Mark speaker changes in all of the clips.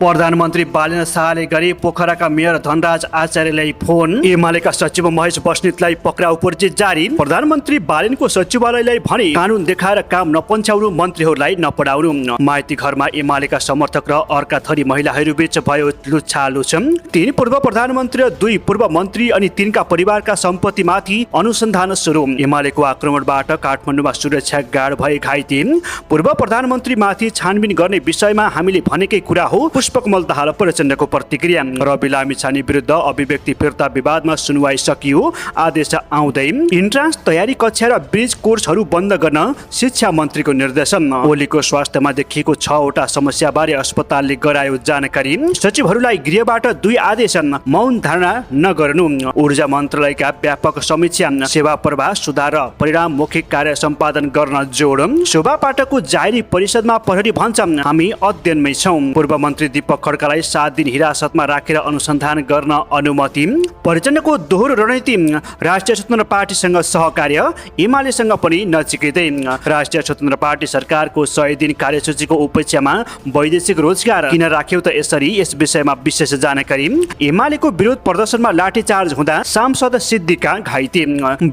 Speaker 1: प्रधानमन्त्री बालेन्द्र शाहले गरे पोखराका मेयर धनराज आचार्यलाई फोन। एमालेका सचिव महेश बस्नेतलाई पक्राउ पर्ची जारी। प्रधानमन्त्री बालेनको सचिवालयलाई भने कानुन देखाएर काम नपन्छाउनु, मन्त्रीहरूलाई नपढाउनु। माइती घरमा एमालेका समर्थक र अर्का थरी महिलाहरू बीच भयो लुच्छालुछम। 3 पूर्व प्रधानमन्त्री र 2 पूर्व मन्त्री अनि तिनका परिवारका सम्पत्तिमाथि अनुसन्धान सुरु। एमालेको आक्रमणबाट काठमाडौँमा सुरक्षा गार्ड भए घाइते। पूर्व प्रधानमन्त्रीमाथि छानबिन गर्ने विषयमा हामीले भनेकै कुरा हो, पुष्पकमल दाहाल प्रचण्डको प्रतिक्रिया। रवि लामिछाने विरुद्ध अभिव्यक्ति फिर्ता विवादमा सुनवाई सकियो, आदेश आउँदै। इन्ट्रान्स तयारी कक्षा र ब्रिज कोर्सहरू बन्द गर्न शिक्षा मन्त्रीको निर्देशन। ओलीको स्वास्थ्यमा देखिएको 6 वटा समस्याबारे अस्पतालले गरायो जानकारी। सचिवहरूलाई गृहबाट 2 आदेश, मौन धारणा नगर्नु। ऊर्जा मन्त्रालयका व्यापक समीक्षा, सेवा प्रवाह सुधार र परिणाममुखी कार्य सम्पादन गर्न जोड। शोभा पाठकको जाहेरी परिषदमा प्रहरी भन्छ हामी अध्ययनमै छौं। पूर्व मन्त्री दीपक खड्कालाई 7 दिन हिरासतमा राखेर अनुसन्धान गर्न अनुमति। प्रचण्डको दोहोरो रणनीति, राष्ट्रिय स्वतन्त्र पार्टीसँग सहकार्य, एमालेसँग पनि नचिकिँदै। राष्ट्रिय स्वतन्त्र पार्टी सरकारको 100 दिन कार्यसूचीको उपेक्षामा वैदेशिक रोजगार किन राख्यो त यसरी, यस विषयमा विशेष जानकारी। एमालेको विरोध प्रदर्शनमा लाठीचार्ज हुँदा सांसद सिद्दिका घाइते।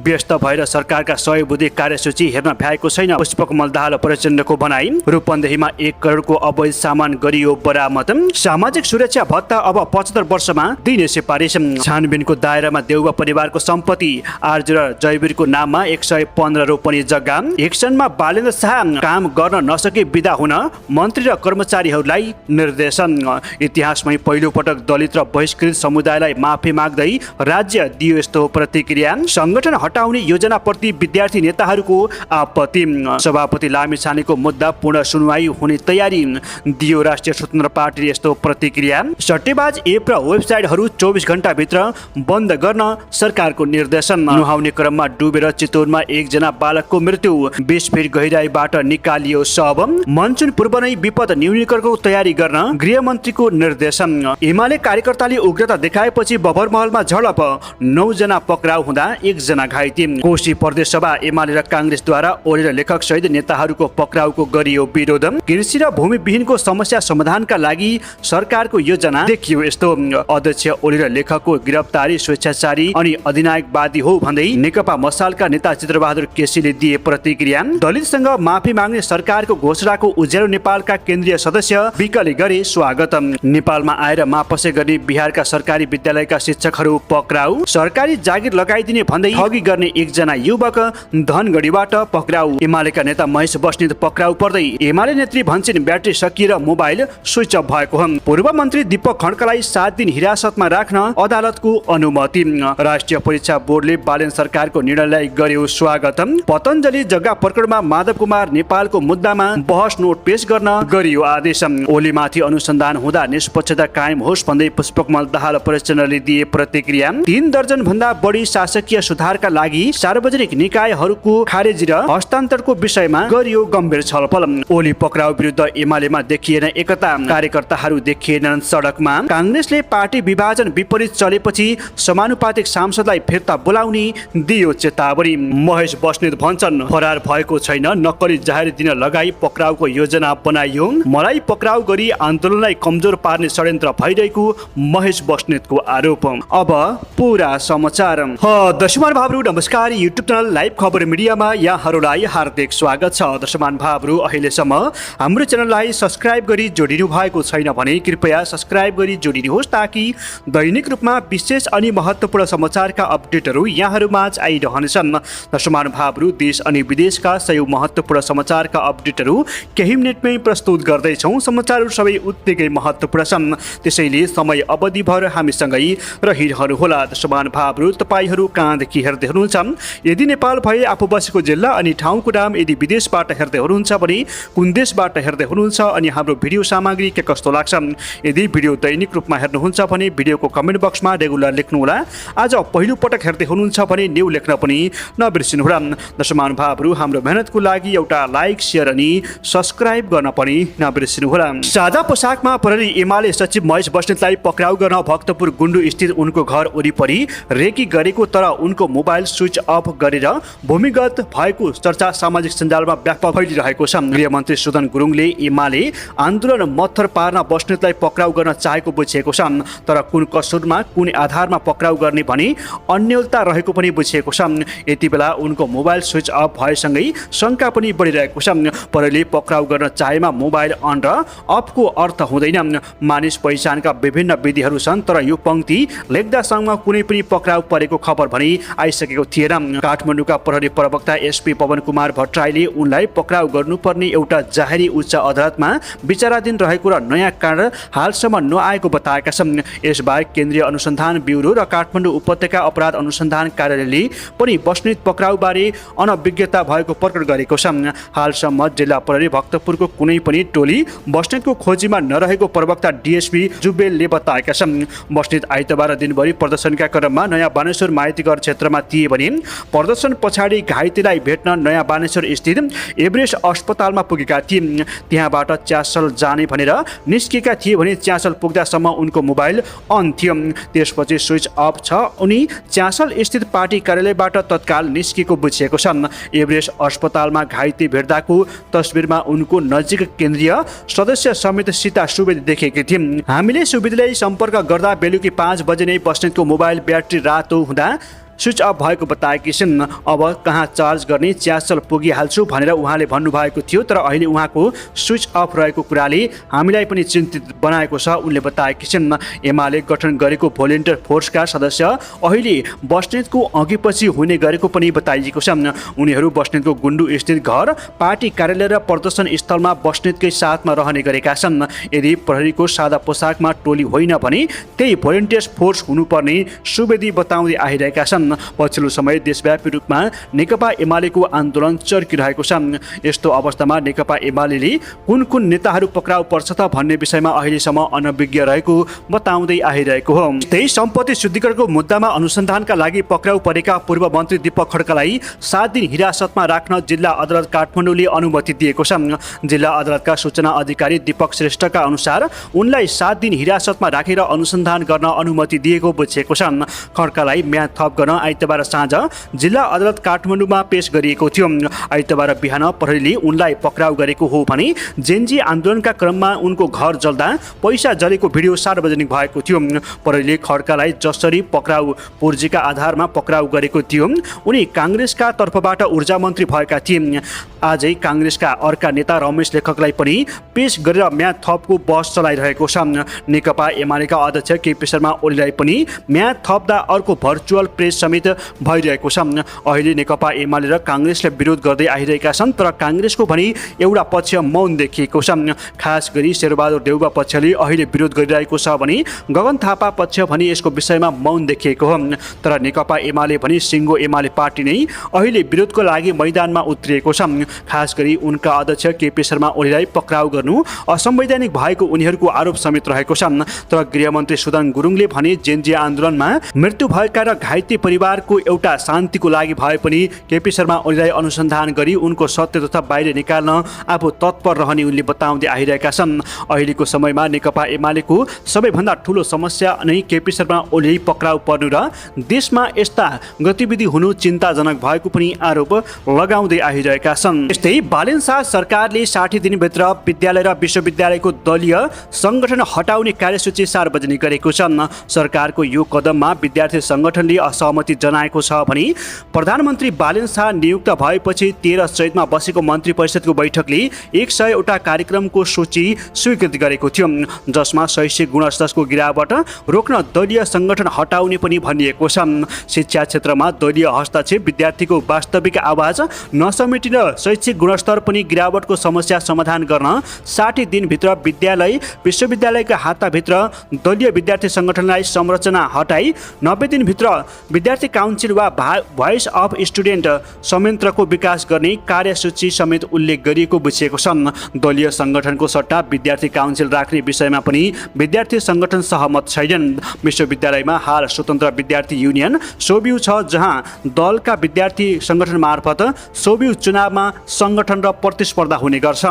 Speaker 1: व्यस्त भएर सरकारका 100 बुँदे कार्यसूची हेर्न भ्याएको छैन, पुष्पकमल दाहाल प्रचण्डको भनाई। रूपन्देहीमा 1 करोडको अवैध सामान गरियो बरामद। सामाजिक सुरक्षा भत्ता अब 75 वर्षमा दिने सिफारिस। छानबिनको दायरामा देउवा परिवारको सम्पत्ति, आर्ज र जयवीरको नाममा 115 रोपनी जग्गा। एक्सनमा बालेन्द्र शाह काम गर्न नसके बिदा हुन मन्त्री र कर्मचारीहरूलाई निर्देशन। इतिहासमै पहिलो पटक दलित र बहिष्कृत समुदायलाई माफी माग्दै राज्य दियो यस्तो प्रतिक्रिया। संगठन हटाउने योजनाप्रति विद्यार्थी नेताहरूको आपत्ति। सभापति लामिछानेको मुद्दा पूर्ण सुनवाई हुने तयारी, दियो राष्ट्रिय स्वतन्त्र पार्टीले यस्तो प्रतिक्रिया। सट्टेबाज एप र वेबसाइटहरू 24 घण्टाभित्र बन्द गर्न सरकारको निर्देशन। नुहाउने क्रममा डुबेर चितवनमा 1 जना बालकको मृत्यु, 20 फिट गहिराईबाट निकालियो शव। मनसुन पूर्व नै विपद न्यूनीकरणको तयारी गर्न गृहमन्त्रीको निर्देशन। एमाले कार्यकर्ताले उग्रता देखाएपछि बबरमहलमा झडप, 9 जना पक्राउ हुँदा 1 जना घाइते। कोशी प्रदेश सभा एमाले र काङ्ग्रेसद्वारा ओली र लेखक सहित नेताहरूको पक्राउको गरियो विरोध। कृषि र भूमिविहीनको समस्या समाधानका लागि सरकारको योजना देखियो यस्तो। अध्यक्ष ओली र लेखकको गिरफ्तारी स्वेच्छाचारी अनि अधिनायकवादी हो भन्दै नेकपा मसालका नेता चित्रबहादुर केसीले दिए प्रतिक्रिया। दलितसँग माफी माग्ने सरकारको घोषणाको उज्यालो नेपालका केन्द्रीय सदस्य विकले गरे स्वागत। नेपालमा आएर मापसे गर्ने बिहारका सरकारी विद्यालयका शिक्षकहरू पक्राउ। सरकारी जागिर लगाइदिने भन्दै ठगी गर्ने 1 जना युवक धनगढीबाट पक्राउ। एमालेका नेता महेश बस्नेत पक्राउ पर्दै एमाले नेत्री भन्छन् ब्याट्री सकिएर मोबाइल स्विच अफ भएको हो। पूर्व मन्त्री दीपक खड्कालाई 7 दिन हिरासतमा राख्न अदालतको अनुमति। राष्ट्रिय परीक्षा बोर्डले बालेन्द्र सरकारको निर्णयलाई गर्यो स्वागत। पतञ्जलि जग्गा प्रकरणमा माधव कुमार नेपालको मुद्दामा बहस नोट पेश गर्न गरियो आदेश। ओलीमाथि अनुसन्धान हुँदा निष्पक्षता कायम होस् भन्दै पुष्पकमल दाहाल प्रचण्डले दिए प्रतिक्रिया। 3 दर्जन भन्दा बढी शासकीय सुधारका लागि सार्वजनिक निकायहरूको खारेजी र हस्तान्तरको विषयमा गरियो गम्भीर छलफल। ओली पक्राउ विरुद्ध एमालेमा देखिएन एकता, कार्यकर्ताहरू देखिएनन् सडकमा। काङ्ग्रेसले पार्टी विभाजन विपरीत चलेपछि समानुपातिक सांसदलाई फिर्ता बोलाउने दियो चेतावनी। महेश बस्नेत भन्छन् फरार भएको छैन, नक्कली जाहेर दिन लगाई पक्राउको योजना बनाइयो। मलाई पक्राउ गरी आन्दोलनलाई कमजोर पार्ने षड्यन्त्र भइरहेको महेश बस्नेतको आरोप। अब पूरा समाचार। दर्शकमान भाइहरू नमस्कार, युट्युब च्यानल लाइभ खबर मिडियामा यहाँहरूलाई हार्दिक स्वागत छ। दर्शकमान भाइहरू अहिलेसम्म हाम्रो च्यानललाई सब्स्क्राइब गरी जोडिनु भएको छैन भने कृपया सब्स्क्राइब गरी जोडिनुहोस् ताकि दैनिक रूपमा विशेष अनि महत्त्वपूर्ण समाचारका अपडेटहरू यहाँहरूमाझ आइरहनेछन्। दर्शकमान भाइहरू देश अनि विदेशका सयौं महत्त्वपूर्ण समाचारका अपडेटहरू केही मिनेटमै प्रस्तुत गर्दैछौँ। समाचारहरू सबै उत्तिकै महत्त्वपूर्ण छन्, त्यसैले समय अवधिभर हामीसँगै रहिरहनुहोला। दर्शकमान भाइहरू तपाईहरू कहाँदेखि हेर्दै हुनुहुन्छ, यदि नेपाल भए आफू बसेको जिल्ला अनि ठाउँको नाम, यदि विदेशबाट हेर्दै हुनुहुन्छ भने कुन देशबाट हेर्दै हुनुहुन्छ अनि हाम्रो भिडियो सामग्री के कस्तो लाग्छ। यदि भिडियो दैनिक रूपमा हेर्नुहुन्छ भने भिडियोको कमेन्ट बक्समा रेगुलर लेख्नुहोला। आज पहिलो पटक हेर्दै हुनुहुन्छ भने न्यू लेख्न पनि नबिर्सिनुहोला। दर्शकमान भाइहरू हाम्रो मेहनतको लागि एउटा लाइक, शेयर अनि सब्स्क्राइब गर्न पनि नबिर्सिनुहोला। सादा पोसाकमा प्रहरी एमाले सचिव महेश बस्नेतलाई पक्राउ गर्न भक्तपुर गुन्डु स्थित उनको घर वरिपरि रेकी गरेको तर उनको मोबाइल स्विच अफ गरेर भूमिगत भएको चर्चा सामाजिक सञ्जालमा व्यापक फैलिरहेको छ। गृहमन्त्री सुदन गुरुङले एमाले आन्दोलन मत्थर पार्न स्थलमा बस्नेतलाई पक्राउ गर्न चाहेको बुझिएको छ। तर कुन कसुरमा कुन आधारमा पक्राउ गर्ने भनी अन्यलता रहेको पनि बुझिएको छ। यति बेला उनको मोबाइल स्विच अफ भएसँगै शङ्का पनि बढिरहेको छ। प्रहरीले पक्राउ गर्न चाहेमा मोबाइल अन र अफको अर्थ हुँदैन। मानिस पहिचानका विभिन्न विधिहरू छन्, तर यो पंक्ति लेख्दासम्म कुनै पनि पक्राउ परेको खबर भने आइसकेको थिएन। काठमाडौँका प्रहरी प्रवक्ता एसपी पवन कुमार भट्टराईले उनलाई पक्राउ गर्नुपर्ने एउटा जाहेरी उच्च अदालतमा विचाराधीन रहेको र नयाँ कारण हालसम्म नआएको बताएका छन्। यसबाहेक केन्द्रीय अनुसन्धान ब्युरो र काठमाडौँ उपत्यका अपराध अनुसन्धान कार्यालयले पनि बस्नेत पक्राउबारे अनभिज्ञता भएको प्रकट गरेको छ। हालसम्म जिल्ला प्रहरी भक्तपुरको कुनै पनि टोली बस्नेतको खोजीमा नरहेको प्रवक्ता डीएसपी जुबेलले बताएका छन्। बस्नेत आइतबार दिनभरि प्रदर्शनका क्रममा नयाँ बानेश्वर माइतीघर क्षेत्रमा थिए भने प्रदर्शन पछाडि घाइतेलाई भेट्न नयाँ बानेश्वर स्थित एभरेस्ट अस्पतालमा पुगेका थिए। त्यहाँबाट च्यासल जाने भनेर निस्केका थिए भने च्यासल पुग्दासम्म उनको मोबाइल अन थियो। त्यसपछि स्विच अफ छ। उनी च्यासल स्थित पार्टी कार्यालयबाट तत्काल निस्केको बुझिएको छ। एभरेस्ट अस्पतालमा घाइते भेट्दाको तस्बिरमा उनको नजिक केन्द्रीय सदस्य समेत सीता सुवेदी देखेकी थिइन्। हामीले सुवेदीलाई सम्पर्क गर्दा बेलुकी 5 बजे नै बस्नेतको मोबाइल ब्याट्री रातो हुँदा स्विच अफ भएको बताएकी छिन्। अब कहाँ चार्ज गर्ने, च्यासल पुगिहाल्छु भनेर उहाँले भन्नुभएको थियो, तर अहिले उहाँको स्विच अफ रहेको कुराले हामीलाई पनि चिन्तित बनाएको छ उनले बताएकी छिन्। एमाले गठन गरेको भोलिन्टियर फोर्सका सदस्य अहिले बस्नेतको अघिपछि हुने गरेको पनि बताइएको छ। उनीहरू बस्नेतको गुन्डु स्थित घर, पार्टी कार्यालय र प्रदर्शन स्थलमा बस्नेतकै साथमा रहने गरेका छन्। यदि प्रहरीको सादा पोसाकमा टोली होइन भने त्यही भोलिन्टियर फोर्स हुनुपर्ने सुवेदी बताउँदै आइरहेका छन्। पछिल्लो समय देशव्यापी रूपमा नेकपा एमालेको आन्दोलन चर्किरहेको छ। यस्तो अवस्थामा नेकपा एमालेले कुन कुन नेताहरू पक्राउ पर्छ त भन्ने विषयमा अहिलेसम्म अनभिज्ञ रहेको बताउँदै आइरहेको हो। त्यही सम्पत्ति शुद्धिकरणको मुद्दामा अनुसन्धानका लागि पक्राउ परेका पूर्व मन्त्री दीपक खड्कालाई 7 दिन हिरासतमा राख्न जिल्ला अदालत काठमाडौँले अनुमति दिएको छ। जिल्ला अदालतका सूचना अधिकारी दीपक श्रेष्ठका अनुसार उनलाई 7 दिन हिरासतमा राखेर अनुसन्धान गर्न अनुमति दिएको बुझिएको छ। खड्कालाई म्याद थप गर्न आइतबार साँझ जिल्ला अदालत काठमाडौँमा पेश गरिएको थियो। आइतबार बिहान प्रहरीले उनलाई पक्राउ गरेको हो भने जेनजी आन्दोलनका क्रममा उनको घर जल्दा पैसा जलेको भिडियो सार्वजनिक भएको थियो। प्रहरीले खड्कालाई जसरी पक्राउ पूर्जीका आधारमा पक्राउ गरेको थियो। उनी काङ्ग्रेसका तर्फबाट ऊर्जा मन्त्री भएका थिए। आजै काङ्ग्रेसका अर्का नेता रमेश लेखकलाई पनि पेश गरेर म्याद थपको बस चलाइरहेको छ। नेकपा एमालेका अध्यक्ष केपी शर्मा ओलीलाई पनि म्याद थप्दा अर्को भर्चुअल प्रेस समेत भइरहेको छ। अहिले नेकपा एमाले र काङ्ग्रेसले विरोध गर्दै आइरहेका छन्, तर काङ्ग्रेसको भने एउटा पक्ष मौन देखिएको छ। खास गरी शेरबहादुर देउवा पक्षले अहिले विरोध गरिरहेको छ भने गगन थापा पक्ष भने यसको विषयमा मौन देखिएको हो। तर नेकपा एमाले भने सिङ्गो एमाले पार्टी नै अहिले विरोधको लागि मैदानमा उत्रिएको छ। खास गरी उनका अध्यक्ष केपी शर्मा ओलीलाई पक्राउ गर्नु असंवैधानिक भएको उनीहरूको आरोप समेत रहेको छ। तर गृहमन्त्री सुदन गुरुङले भने जेनजी आन्दोलनमा मृत्यु भएका र घाइते परिवारको एउटा शान्तिको लागि भए पनि केपी शर्मा ओलीलाई अनुसन्धान गरी उनको सत्य तथा बाहिर निकाल्न आफू तत्पर रहने उनले बताउँदै आइरहेका छन्। अहिलेको समयमा नेकपा एमालेको सबैभन्दा ठूलो समस्या नै केपी शर्मा ओली पक्राउ पर्नु र देशमा यस्ता गतिविधि हुनु चिन्ताजनक भएको पनि आरोप लगाउँदै आइरहेका छन्। यस्तै बालेन शाह सरकारले 60 दिनभित्र विद्यालय र विश्वविद्यालयको दलीय संगठन हटाउने कार्यसूची सार्वजनिक गरेको छ। सरकारको यो कदममा विद्यार्थी संगठनले असहमति जनाएको छ भने प्रधानमन्त्री बालेन शाह नियुक्त भएपछि 13 चैतमा बसेको मन्त्री परिषदको बैठकले 100 वटा कार्यक्रमको सूची स्वीकृत गरेको थियो, जसमा शैक्षिक गुणस्तरको गिरावट रोक्न दलीय संगठन हटाउने पनि भनिएको छ। शिक्षा क्षेत्रमा दलीय हस्तक्षेप, विद्यार्थीको वास्तविक आवाज नसमेटिन शैक्षिक गुणस्तर पनि गिरावटको समस्या समाधान गर्न 60 दिनभित्र विद्यालय विश्वविद्यालयका हाताभित्र दलीय विद्यार्थी संगठनलाई संरचना हटाई 90 दिनभित्र विद्यार्थी काउन्सिल वा भोइस अफ स्टुडेन्ट संयन्त्रको विकास गर्ने कार्यसूची समेत उल्लेख गरिएको बुझिएको छ। दलीय संगठनको सट्टा विद्यार्थी काउन्सिल राख्ने विषयमा पनि विद्यार्थी संगठन सहमत छैनन्। विश्वविद्यालयमा हाल स्वतन्त्र विद्यार्थी युनियन सोबियु छ, जहाँ दलका विद्यार्थी संगठन मार्फत सोबियु चुनावमा संगठन र प्रतिस्पर्धा हुने गर्छ।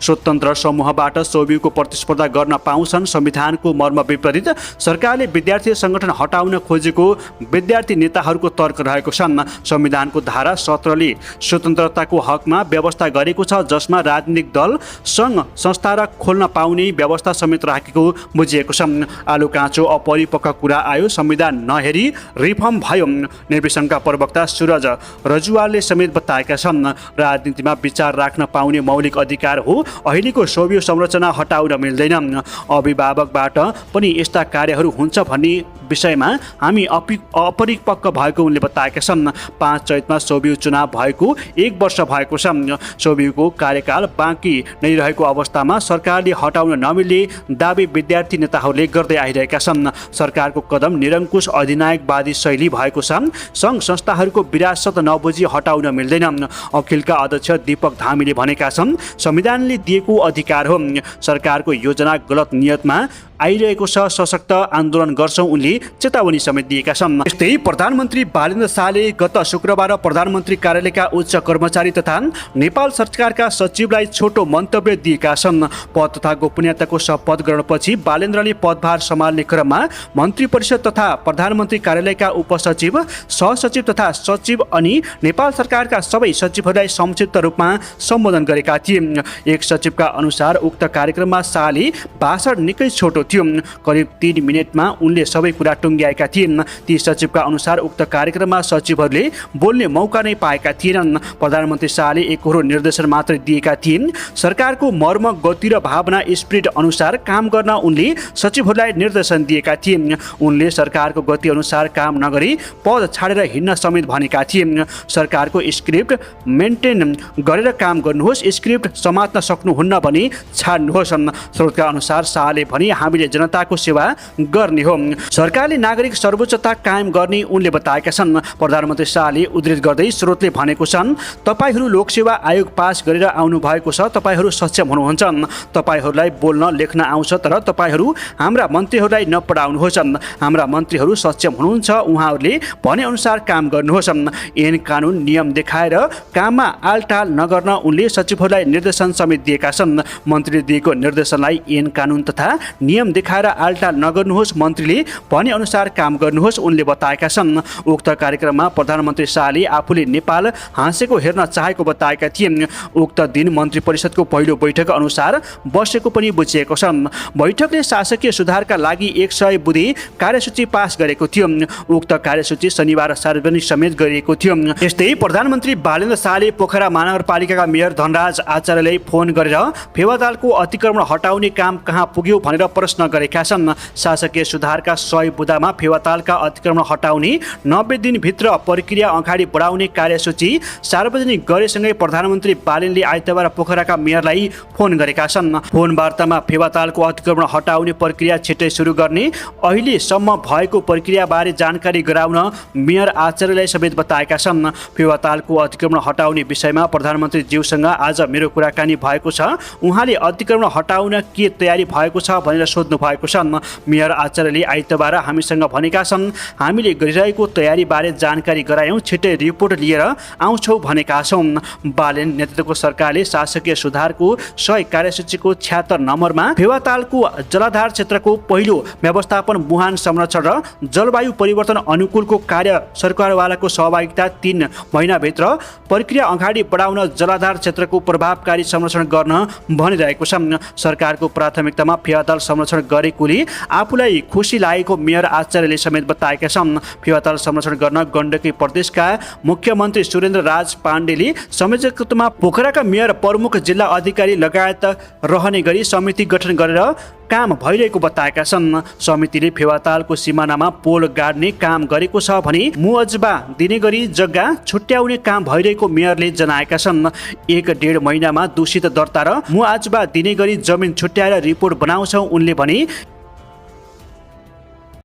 Speaker 1: स्वतन्त्र समूहबाट सोबियुको प्रतिस्पर्धा गर्न पाउँछन्। संविधानको मर्म विपरीत सरकारले विद्यार्थी संगठन हटाउन खोजेको विद्यार्थी विद्यार्थी नेताहरूको तर्क रहेको छ। संविधानको धारा 17ले स्वतन्त्रताको हकमा व्यवस्था गरेको छ, जसमा राजनीतिक दल, सङ्घ संस्था र खोल्न पाउने व्यवस्था समेत राखेको बुझिएको छ। आलु काँचो अपरिपक्व कुरा आयो, संविधान नहेरी रिफर्म भयो। निर्विसङ्घका प्रवक्ता सूरज रजुवालले समेत बताएका छन्। राजनीतिमा विचार राख्न पाउने मौलिक अधिकार हो, अहिलेको सोभियो संरचना हटाउन मिल्दैन। अभिभावकबाट पनि यस्ता कार्यहरू हुन्छ भन्ने विषयमा हामी अपरिपक्व भएको उनले बताएका छन्। 5 चैतमा सोभियो चुनाव भएको 1 वर्ष भएको छ। सोभियोको कार्यकाल बाँकी नै रहेको अवस्थामा सरकारले हटाउन नमिल्ने दाबी विद्यार्थी नेताहरूले गर्दै आइरहेका छन्। सरकारको कदम निरङ्कुश अधिनायकवादी शैली भएको छ। सङ्घ संस्थाहरूको विरासत नबुझी हटाउन मिल्दैन। अखिलका अध्यक्ष दीपक धामीले भनेका छन्, संविधानले दिएको अधिकार हो, सरकारको योजना गलत नियतमा आइरहेको छ, सशक्त आन्दोलन गर्छौं उनले चेतावनी समेत दिएका छन्। यस्तै प्रधानमन्त्री बालेन्द्र शाहले गत शुक्रबार प्रधानमन्त्री कार्यालयका उच्च कर्मचारी तथा नेपाल सरकारका सचिवलाई छोटो मन्तव्य दिएका छन्। पद तथा गोपनीयताको शपथ ग्रहणपछि बालेन्द्रले पदभार सम्हाल्ने क्रममा मन्त्री परिषद तथा प्रधानमन्त्री कार्यालयका उपसचिव, सहसचिव तथा सचिव अनि नेपाल सरकारका सबै सचिवहरूलाई संक्षिप्त रूपमा सम्बोधन गरेका थिए। एक सचिवका अनुसार उक्त कार्यक्रममा शाहले भाषण निकै छोटो थियो, करिब 3 मिनेटमा उनले सबै कुरा टुङ्ग्याएका थिए। ती सचिवका अनुसार उक्त कार्यक्रममा सचिवहरूले बोल्ने मौका नै पाएका थिएनन्। प्रधानमन्त्री शाहले एकहोरो निर्देशन मात्र दिएका थिए। सरकारको मर्म, गति र भावना स्पिरिट अनुसार काम गर्न उनले सचिवहरूलाई निर्देशन दिएका थिए। उनले सरकारको गति अनुसार काम नगरी पद छाडेर हिँड्न समेत भनेका थिए। सरकारको स्क्रिप्ट मेन्टेन गरेर काम गर्नुहोस्, स्क्रिप्ट समात्न सक्नुहुन्न भने छाड्नुहोस्। स्रोतका अनुसार शाहले भने हामीले जनताको सेवा गर्ने हो, सरकारले नागरिक सर्वोच्चता कायम गर्ने उनले बताएका छन्। प्रधानमन्त्री शाहले उद्धृत गर्दै स्रोतले भनेको छन्, तपाईहरू लोकसेवा आयोग पास गरेर आउनु भएको छ, तपाईहरू सक्षम हुनुहुन्छ, तपाईहरूलाई बोल्न लेख्न आउँछ, तर तपाईहरू हाम्रा मन्त्रीहरूलाई नपढाउनुहोस्। हाम्रा मन्त्रीहरू सक्षम हुनुहुन्छ, उहाँहरूले भने अनुसार काम गर्नुहोस्। ऐन कानुन नियम देखाएर काममा आलटाल नगर्न उनले सचिवहरूलाई निर्देशन समेत दिएका छन्। मन्त्रीले दिएको निर्देशनलाई ऐन कानुन तथा नियम देखाएर आलटाल नगर्नुहोस्, मन्त्रीले भने अनुसार काम गर्नुहोस् उनले बताएका छन्। उक्त कार्यक्रममा प्रधानमन्त्री शाहले आफूले नेपाल हाँसेको हेर्न चाहेको बताएका थिए। उक्त दिन मन्त्री परिषदको पहिलो बैठक अनुसार बसेको पनि बुझिएको छ। बैठकले शासकीय सुधारका लागि 100 बुँदे कार्यसूची पास गरेको थियो। उक्त कार्यसूची शनिबार सार्वजनिक समेत गरिएको थियो। यस्तै प्रधानमन्त्री बालेन्द्र शाहले पोखरा महानगरपालिकाका मेयर धनराज आचार्यलाई फोन गरेर फेवातालको अतिक्रमण हटाउने काम कहाँ पुग्यो भनेर प्रश्न गरेका छन्। शासकीय सुधारका 100 बुँदामा फेवातालका अतिक्रमण हटाउने 90 दिनभित्र प्रक्रिया अगाडि बढाउने कार्यसूची सार्वजनिक गरेसँगै प्रधानमन्त्री बालेनले आइतबार पोखराका मेयरलाई फोन गरेका छन्। फोन वार्तामा फेवातालको अतिक्रमण हटाउने प्रक्रिया छिट्टै सुरु गर्ने, अहिलेसम्म भएको प्रक्रियाबारे जानकारी गराउन मेयर आचार्यलाई समेत बताएका छन्। फेवातालको अतिक्रमण हटाउने विषयमा प्रधानमन्त्री ज्यूसँग आज मेरो कुराकानी भएको छ। उहाँले अतिक्रमण हटाउन के तयारी भएको छ भनेर सोध्नु भएको छ। मेयर आचार्यले आइतबार हामीसँग भनेका छन्, हामीले गरिरहेको तयारीबारे जानकारी गरायौँ, छिट्टै रिपोर्ट लिएर आउँछौँ भनेका छौँ। बालेन नेतृत्वको सरकारले शासकीय सुधारको 100 कार्यसूचीको 76 नम्बरमा फेवातालको जलाधार क्षेत्रको पहिलो व्यवस्थापन, मुहान संरक्षण र जलवायु परिवर्तन अनुकूलको कार्य सरकारवालाको सहभागिता 3 महिनाभित्र प्रक्रिया अगाडि बढाउन जलाधार क्षेत्रको प्रभावकारी संरक्षण गर्न भनिरहेको छ। सरकारको प्राथमिकतामा फेवाताल संरक्षण गरेकोले आफूलाई खुसी लागेको मेयर आचार्यले समेत बताएका छन्। फेवाताल संरक्षण गर्न गण्डकी प्रदेशका मुख्यमन्त्री सुरेन्द्र राज पाण्डेले संयोजकत्वमा पोखराका मेयर, प्रमुख जिल्ला अधिकारी लगायत रहने गरी समिति गठन गरेर काम भइरहेको बताएका छन्। समितिले फेवातालको सिमानामा पोल गाड्ने काम गरेको छ भने मुआवजा दिने गरी जग्गा छुट्याउने काम भइरहेको मेयरले जनाएका छन्। 1-1.5 महिनामा दूषित दर्ता र मुआवजा दिने गरी जमिन छुट्याएर रिपोर्ट बनाउँछौँ उनले भने।